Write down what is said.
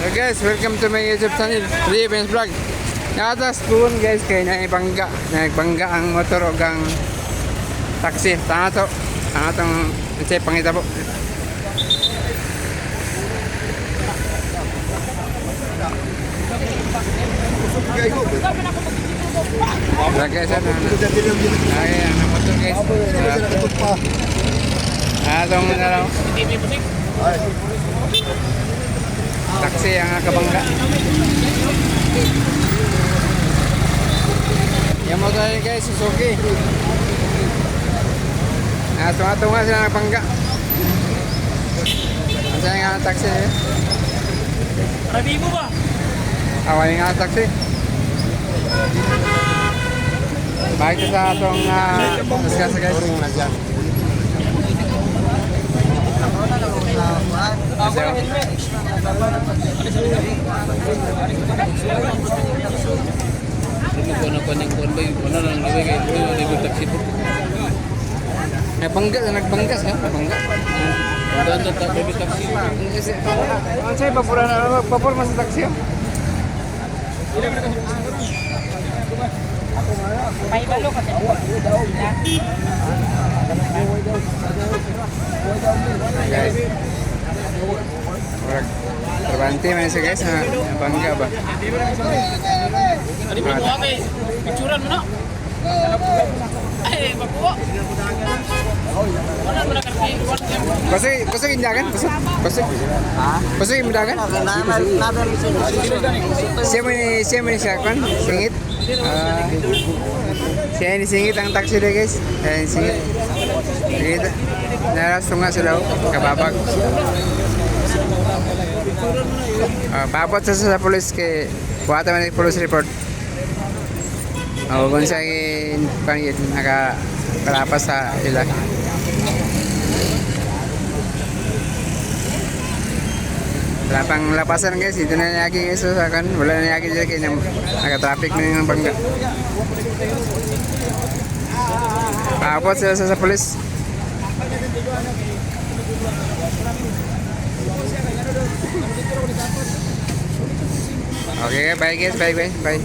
So guys, welcome to my YouTube channel, Lee Vlog. Nakatas doon guys, kay naibangga. Nagbangga ang motor o ang taxi. Tanga to. Tanga tong kasi pangita po. Wala guys, ano, ano. Ay, ang motor guys. Ah, itong ano lang. Taxi ang kabangga. Yung motor yun guys, Suzuki. Ah, tunga-tunga sila nagbangga. Ang saya nga ang taxi eh. Rabibo ba? Away nga ang taxi. Bakit sa atong discuss guys? Kasi, Hindi ko na kuning kuan ba? Wala lang gawin kay ito libo taxi po. Nagbangga, nagbangga siya, nagbangga. Wala na ta baby taxi. Kasi, ang sa'yo, papura na, papur mas sa taxi oh. Paibalo ka sa Guys. Murag, trabante man siya guys, ha? Nabangga ba? Ani mo kuha kay picturean mo na. Ay, makuha. Wala mo na kasi. Kusog, kusog indagan? Kusog? Kusog? Kusog indagan? Siya mo ni siya kon? Singit? Ah, siya ni singit ang taxi dia guys. Siya ni singit. Kita. Naras tunga sila oh, kababag. Ah, paabot sa police kay buhatan man ni police report. Oh, kung sa kan naka kalapas sa ila. Wala pang lapasan guys, dito na niyagi guys sa kan. Wala na niyagi dito kay naka-traffic na yung bangga. Paabot sila sa police. Okay, bye guys, bye bye, bye.